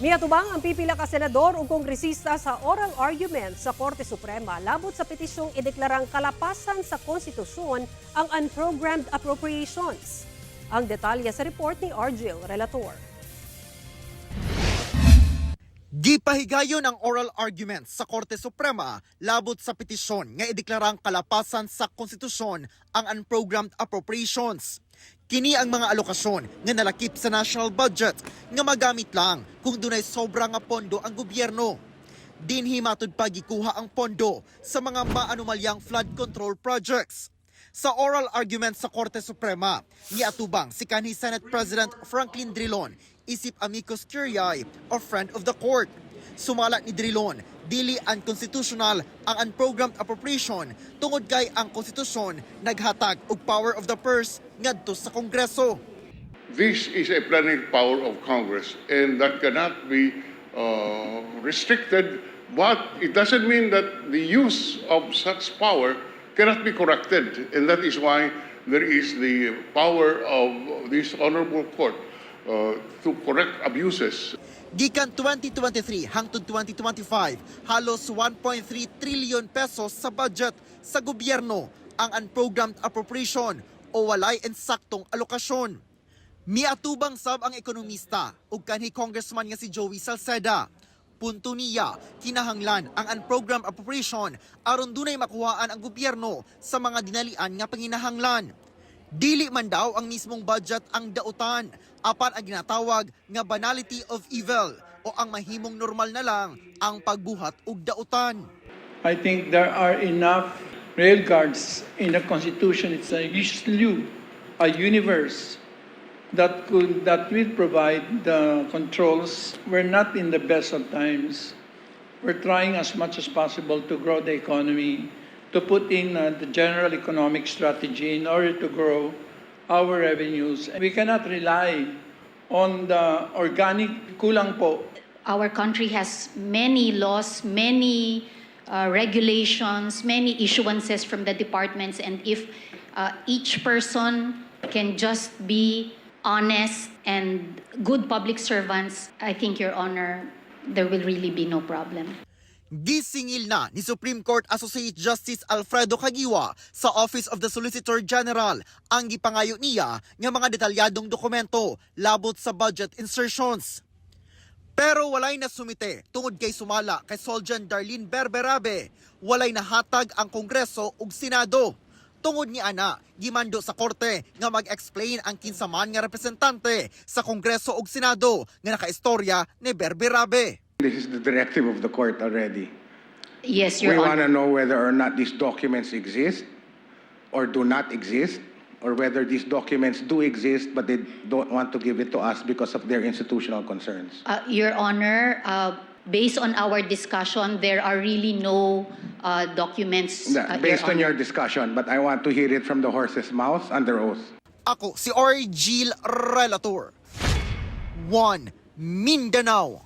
Miatubang ang pipila ka senador ug kongresista sa oral argument sa Korte Suprema labot sa petisyong ideklarang kalapasan sa konstitusyon ang unprogrammed appropriations. Ang detalye sa report ni Argel Relator. Gipahigayon ang oral arguments sa Korte Suprema labot sa petisyon nga ideklarang kalapasan sa konstitusyon ang unprogrammed appropriations. Kini ang mga alokasyon nga nalakip sa national budget nga magamit lang kung dunay sobra nga pondo ang gobyerno. Dinhi matud pa gikuha ang pondo sa mga maanumalyang flood control projects. Sa oral argument sa Korte Suprema, niatubang si kanhi Senate President Franklin Drilon isip amicus curiae o friend of the court. Sumala ni Drilon, dili unconstitutional ang unprogrammed appropriation tungod kay ang konstitusyon naghatag og power of the purse ngadto sa Kongreso. This is a plenary power of Congress, and that cannot be restricted. But it doesn't mean that the use of such power cannot be corrected, and that is why there is the power of this honorable court to correct abuses. Gikan 2023 hangtod 2025, halos 1.3 trillion pesos sa budget sa gobyerno ang unprogrammed appropriation o walay ensaktong alokasyon. Miatubang sab ang ekonomista ug kanhi congressman nga si Joey Salceda. Punto niya, kinahanglan ang unprogrammed appropriation aron dunay makuhaan ang gobyerno sa mga dinalian nga panginahanglan. Dili man daw ang mismong budget ang dautan, apan ang ginatawag nga banality of evil o ang mahimong normal na lang ang pagbuhat og dautan. I think there are enough rail guards in the Constitution. It's a slew, a universe that will provide the controls. We're not in the best of times. We're trying as much as possible to grow the economy, to put in the general economic strategy in order to grow our revenues. We cannot rely on the organic, kulang po. Our country has many laws, many regulations, many issuances from the departments, and if each person can just be honest and good public servants, I think, Your Honor, there will really be no problem. Gisingil na ni Supreme Court Associate Justice Alfredo Caguioa sa Office of the Solicitor General ang gipangayo niya nga mga detalyadong dokumento labot sa budget insertions. Pero walay nasumite tungod kay sumala kay Soljan Darlene Berberabe, walay nahatag ang Kongreso ug Senado. Tungod ni ana, gimando sa korte nga mag-explain ang kinsa man nga representante sa Kongreso ug Senado nga nakaistorya ni Berberabe. This is the directive of the court already. Yes, Your We want Honor. To know whether or not these documents exist or do not exist, or whether these documents do exist but they don't want to give it to us because of their institutional concerns. Your Honor, based on our discussion, there are really no documents, Your Based on Honor. Your discussion, but I want to hear it from the horse's mouth under oath. Ako si Argil Relator. 1 Mindanao.